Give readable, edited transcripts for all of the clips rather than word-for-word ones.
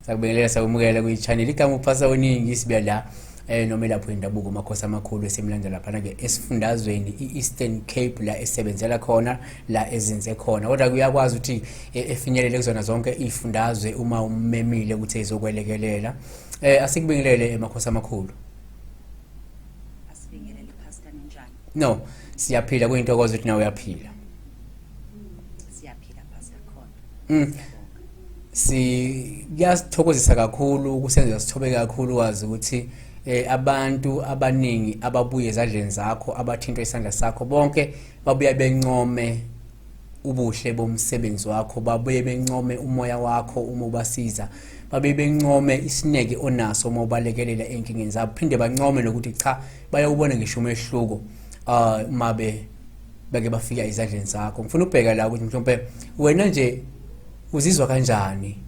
Sakubingelela, sakumukela kwi-channel igama uphasa oningi sibuya la nomelaphi wendabuko umakhosi amakhulu esemlanda laphana ke esifundazweni i-Eastern Cape la esebenzela khona la ezinze khona, kodwa kuyakwazi ukuthi efinyelele kuzona zonke izifundazwe uma ummemile ukuthi ezokwelekelela. Asikubingelele emakhosi amakhulu. Asibingelele, Pastor, ninjani? No, siyaphila, kuyintokozo ukuthi nawe uyaphila. Siyaphila, Pastor, khona. Siyabonga. Si kuyasithokozisa kakhulu, ukusenza sithobe kakhulu wazi ukuthi abantu abaningi ababuye ezandleni zakho, abathintwa isandla sakho, bonke babuya bencome ubuhle bomsebenzi wakho, babuye bencome umoya wakho uma ubasiza, babuye bencome isineke onaso uma ubalekelela ey'nkingeni zabo, phinde bancome nokuthi cha, bayawubona ngisho umehluko uma beke bafika ezandleni zakho. Ngifuna ukubheka la ukuthi mhlawumbe wena nje uzizwa kanjani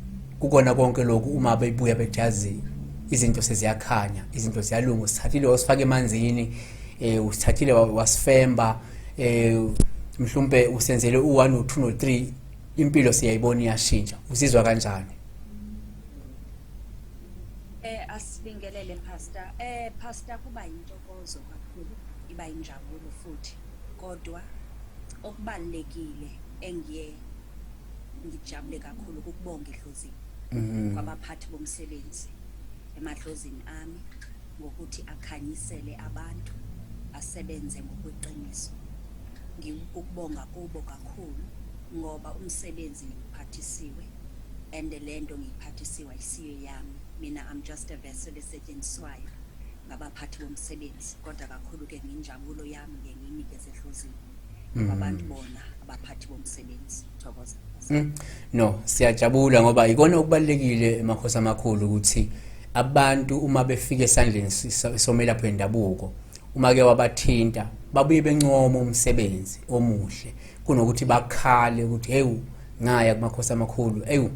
kukona konke lokhu uma bebuya bethi yazi izinto seziyakhanya, izinto ziyalunga, usithathile wasifaka emanzini, usithathile wasifemba, mhlawumbe usenzele u1 no2 no3, impilo siyayibona iyashintsha, uzizwa kanjani? Asibingelele, Pastor. Pastor, kuba intokozo kakhulu, iba injabulo futhi. Kodwa okubalekile engiye ngijabule kakhulu ukubonga edlozini kwabaphathi bomsebenzi emadlozini ami ngokuthi akhanyisele abantu asebenze ngokweqiniso. Ngikubonga kubo kakhulu ngoba umsebenzi ngiwuphathisiwe and lento ngiyiphathisiwe ayisiyo yami. Mina I'm just a vessel esetshenziswayo ngabaphathi bomsebenzi, kodwa kakhulu ke nginjabulo yami ngiye ngiyinikeze edlozini kwabantu bona abaphathi bomsebenzi. Thokoza. No, siyajabula ngoba ikona okubalekile emakhosi amakhulu ukuthi abantu uma befika esandleni somelaphi wendabuko, uma ke wabathinta babuye bencoma umsebenzi omuhle kunokuthi bakhale ukuthi hey, ngaya kumakhosi amakhulu, eyu,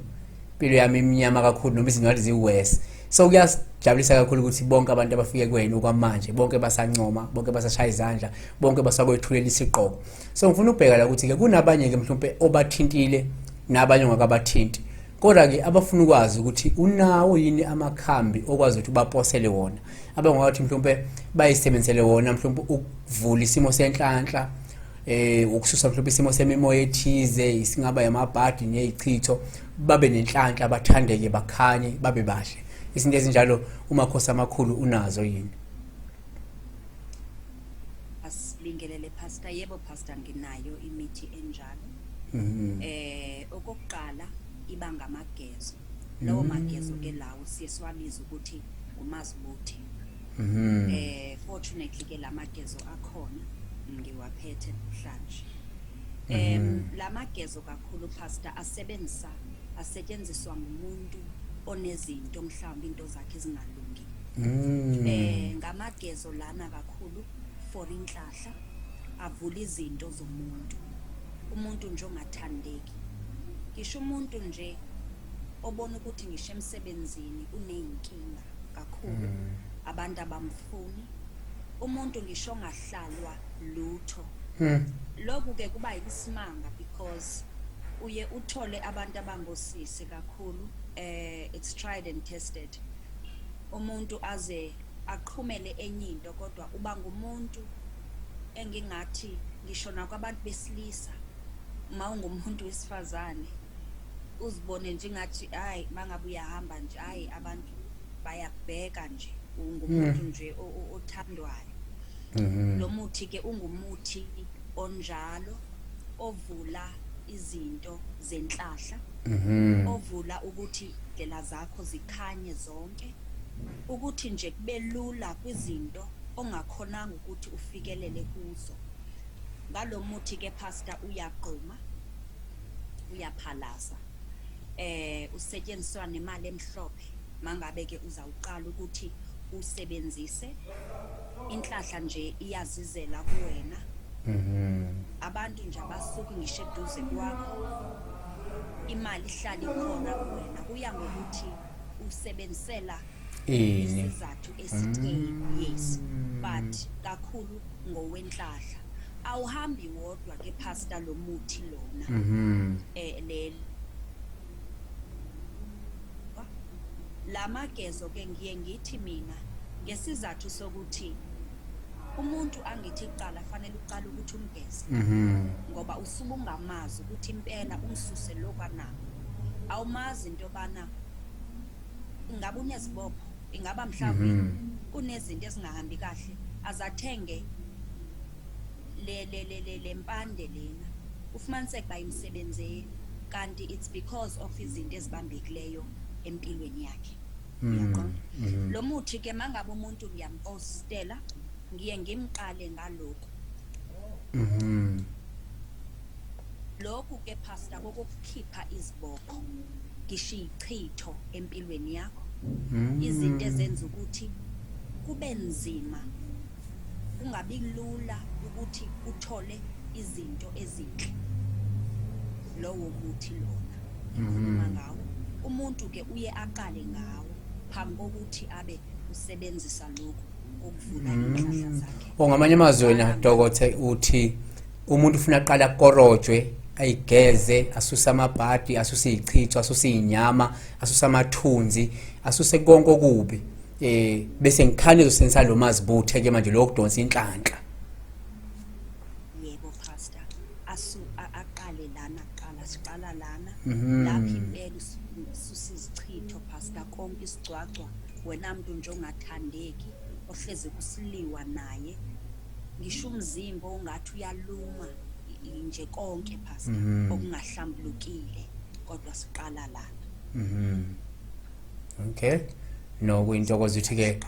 impilo yami iminyama kakhulu noma izinto ngathi ziworse. So kuyasijabulisa kakhulu ukuthi bonke abantu abafike kuwena okwamanje bonke basancoma, bonke basashaya izandla, bonke basakwethulela isigqoko. So ngifuna ukubheka la ukuthi ke kunabanye ke mhlawumbe obathintile nabanye ongakabathinti, kodwa ke abafuna ukwazi ukuthi unawo yini amakhambi okwazi ukuthi ubaposele wona, abangathi mhlawumbe bayisebenzisele wona, mhlawumbe ukuvula isimo senhlanhla, ukususa mhlawumbe isimo semimoya ethize, isingaba yamabhadi nezichitho, babe nenhlanhla, bathandeke, bakhanye, babe bahle, izinto ezinjalo. Umakhosi amakhulu unazo yini? Asibingelele, Pastor. Yebo, Pastor, nginayo imithi enjalo. Okokuqala iba ngamagezo. Lawo magezo ke lawo siye siwabiza ukuthi umazibuthe. Fortunately ke lamagezo akhona, ngiwaphethe namhlanje. Lamagezo kakhulu, Pastor, asebenzisa asetshenziswa ngumuntu onezinto mhlawumbe into zakhe ezingalungi. Ngamagezo lana kakhulu for inhlahla, avula izinto zomuntu. Umuntu nje ongathandeki. Ngisho umuntu nje obona ukuthi ngisho emsebenzini uneyinkinga kakhulu. Abantu abamfuni. Umuntu ngisho ongahlalwa lutho. Lokhu ke kuba yisimanga because uye uthole abantu abangosisi kakhulu, it's tried and tested. Umuntu aze aqhumele enye into, kodwa uba ngumuntu engingathi ngisho nakwabantu besilisa, uma ungumuntu wesifazane uzibone nje ngathi hayi, mangabe uyahamba nje, hayi, abantu bayakubheka nje, ungumuntu nje othandwayo. Lo muthi ke ungumuthi onjalo ovula izinto zenhlahla, ovula ukuthi indlela zakho zikhanye zonke, ukuthi nje kube lula kwizinto ongakhonanga ukuthi ufikelele kuzo. Ngalo muthi ke, Pastor, uyagquma, uyaphalaza, usetshenziswa nemali emhlophe. Mangabe ke uzawuqala ukuthi usebenzise inhlahla nje iyazizela kuwena. Abantu nje abasuki ngisho eduze kwakho, imali ihlala ikhona kuwena, kuya ngokuthi usebenzisela ini isizathu esitheni. Yes, but kakhulu ngowenhlahla. Awuhambi wodwa ke pastor lo muthi lona. Le lamagezo ke ngiye ngithi mina ngesizathu sokuthi umuntu angithi kuqala fanele uqale ukuthi umgeze, ngoba usuke ungamazi ukuthi impela umsuse lokwanako, awumazi into yobana ingabe unezibopho, ingaba mhlawumbe kunezinto ezingahambi kahle. Azathenge le le le le lempande lena, ufumaniseke uba imsebenzeli, kanti it's because of izinto ezibambekileyo empilweni yakhe, uyaqonda? Lo muthi ke, mangabe umuntu ngiyampostela, ngiye ngimqale ngalokhu. Lokhu ke pastor kokukhipha izibopho, ngisho ichitho empilweni yakho, izinto ezenza ukuthi kube nzima, kungabi lula ukuthi uthole izinto ezinhle. Lowo muthi lona ngikhuluma ngawo, umuntu ke uye aqale ngawo phambi kokuthi abe usebenzisa lokhu kokuvula inhlahla zakhe. O, ngamanye amazwi wena dokothe uthi umuntu ufuna aqala akorojwe, ayigeze, asuse amabhadi, asuse izichitho, asuse inyama, asuse amathunzi, asuse konke okubi, bese ngikhane ezosebenzisa lo mazibuthe ke manje lokho kudonsa inhlanhla. Yebo pastor, asu aqale lana kuqala, siqala lana lapho impela ususa izichitho pastor, konke isigcwagcwa, wena muntu nje ongathandeki, ohleze kusiliwa naye, ngisho umzimba ongathi uyaluma nje, konke pastor okungahlambulukile, kodwa siqala lana. Okay, no, kuyintokozo ukuthi ke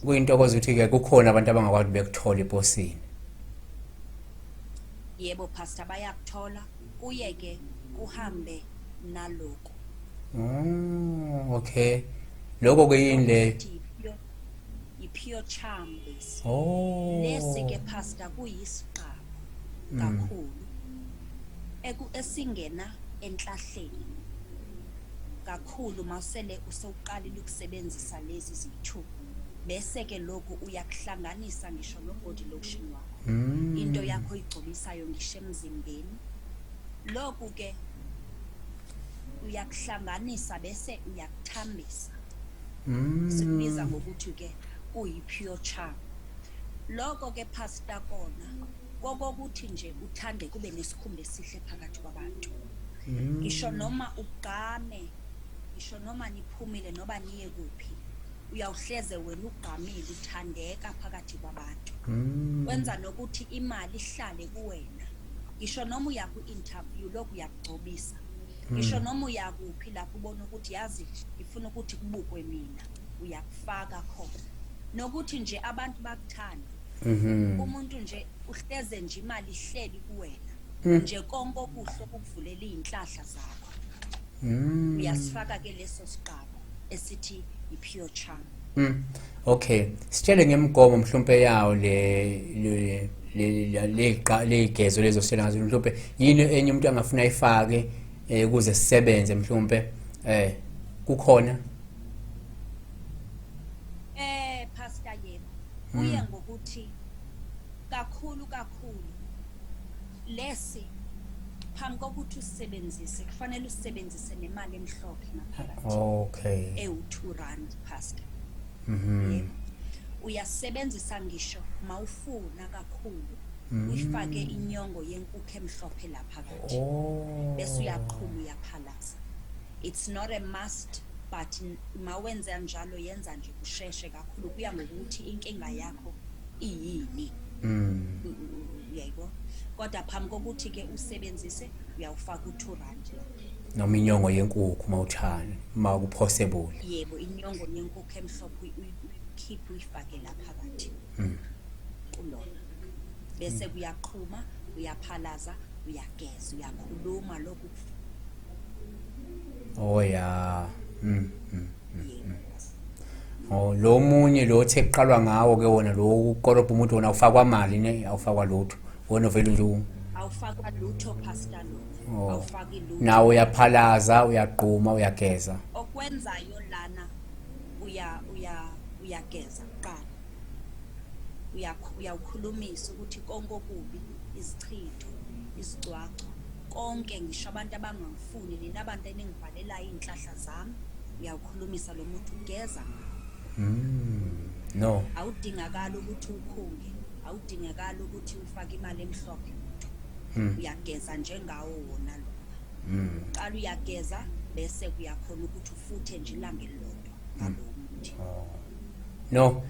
kuyintokozo ukuthi ke kukhona abantu abangakwazi bekuthola eposini. Yebo pastor, bayakuthola, kuye ke kuhambe nalokho. Oh, okay, lokho ke yini le? Futhi i-pure charm lesi. Oh. Lesi ke pastor kuyisiqabo kakhulu eku esingena enhlahleni kakhulu mawusele usewuqalile ukusebenzisa lezi ziyi-two, bese ke lokhu uyakuhlanganisa ngisho no-body lotion wakho, into yakho oyigcobisayo ngisho emzimbeni. Lokhu ke uyakuhlanganisa bese uyakuthambisa, sikubiza ngokuthi ke kuyi-pure charm. Lokho ke pastor kona kokokuthi nje uthande kube nesikhumba esihle phakathi kwabantu, ngisho noma ugqame, ngisho noma niphumile noba niye kuphi, uyawuhleze wena ugqamile, uthandeka phakathi kwabantu. Kwenza nokuthi imali ihlale kuwena, ngisho noma uya ku-interview, lokhu uyakugcobisa, ngisho noma uyakuphi lapho ubona ukuthi yazi ngifuna ukuthi kubukwe mina, uyakufaka khona, nokuthi nje abantu bakuthanda. Umuntu nje uhleze nje imali ihleli kuwena nje, konke okuhle okukuvulela iy'nhlahla zakho. Uyasifaka ke leso siqabo esithi i-pure charm. Okay, sitshele ngemigomo mhlawumbe yawo le le le le legezo lezo, sitshela ngazo mhlawumbe yini enye umuntu angafuna ayifake ukuze sisebenze, mhlawumbe kukhona? Pastor, yebo, kuye ngokuthi kakhulu kakhulu lesi phambi kokuthi usebenzise kufanele usebenzise nemali emhlophe ngaphakathi ewu-2 rand pastor. Yebo, uyasebenzisa ngisho mawufuna kakhulu uyifake inyongo yenkukhu emhlophe lapha phakathi, bese uyaqhuma, uyaphalaza. It's not a must, but mawenza njalo yenza nje kusheshe kakhulu, kuya ngokuthi inkinga yakho iyini. Uyayibona? Kodwa phambi kokuthi ke usebenzise uyawufaka u-2 rand la. Noma inyongo yenkukhu mawuthanda, ma ku possible. Yebo, inyongo yenkukhu emhlophe uyikhiphe, uyifake la phakathi kulona, bese kuyaqhuma, uyaphalaza, uyageza, uyakhuluma lokhu. Oh ya. Yebo. Oh, lo munye lo othe kuqalwa ngawo ke wona lo ukorobha umuntu, wona awufakwa mali ne, awufakwa lutho wona, vele nje Awufakwa lutho pastor lona. Awufaki lutho. Nawe uyaphalaza, uyaqhuma, uyageza. Okwenzayo lana uya uya uyageza kuqala. Uyawukhulumisa ukuthi konke okubi, izichitho, izigcwagcwa, konke, ngisho abantu abangangifuni, nina abantu eningivalelayo iy'nhlahla zami, uyawukhulumisa lo muthi, ugeza ngawo. No. Awudingakali ukuthi ukhunge, awudingakali ukuthi ufake imali emhlophe, lutho. Uyageza njengawo wona lo. Uqala uyageza, bese kuyakhona ukuthi ufuthe nje ilanga elilodwa ngalowo muthi. No,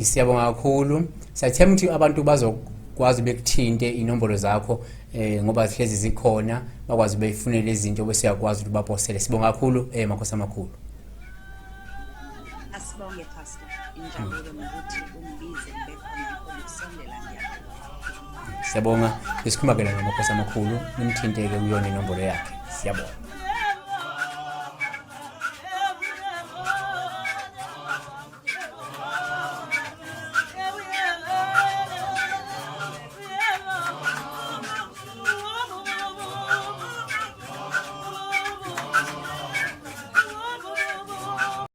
siyabonga kakhulu. Siyathemba ukuthi abantu bazokwazi bekuthinte inombolo zakho ngoba zihlezi zikhona, bakwazi beyifunele izinto bese uyakwazi ukuthi baposele. Sibonga kakhulu makhosi amakhulu. Asibonge Pastor, injabulo nokuthi ungibize ngibe khona ukusondela, ngiyabonga. Siyabonga. Besikhuluma ke namakhosi amakhulu, nimthinte ke kuyona inombolo yakhe. Siyabonga.